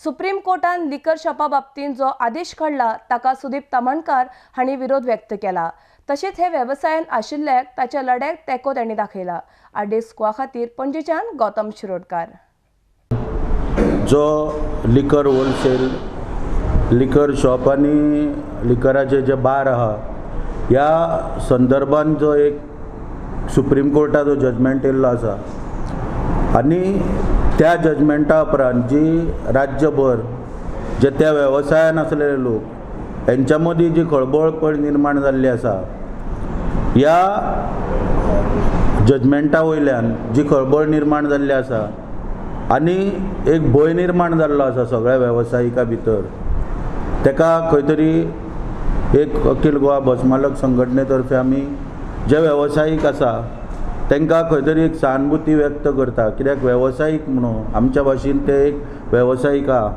Supreme कोर्टान liquor शॉपा बाबतींत जो आदेश काडला ताका सुदीप ताम्हणकार हांणी विरोध व्यक्त केला. तशेंच हे वेवसायान आशिल्ल्याक ताच्या लढ्याक तेंको तांणी दाखयला. आदेश गोवा खातीर पणजेच्यान गौतम शिरोडकार. जो लिकर होलसेल लिकर शॉप आनी लिकराचे जे बार आहा ह्या संदर्भान जो एक सुप्रीम कोर्टाचो जजमेंट येयल्लो आसा आनी त्या जजमेंटा उपरांत जी राज्यभर जे त्या वेवसायान आसलेले लोक हेंच्या मदीं जी खळबळ पय निर्माण जाल्ली आसा, ह्या जजमेंटा वयल्यान जी खळबळ निर्माण जाल्ली आसा आनी एक भंय निर्माण जाल्लो आसा सगळ्या वेवसायिका भितर, तेका खंय तरी एक अखिल गोवा बसमालक संघटने तर्फे आमी जे वेवसायीक आसा तांकां खंय तरी एक सहानुभूती व्यक्त करता. कित्याक वेवसायीक म्हणून आमच्या भाशेन ते एक वेवसायीक आहा.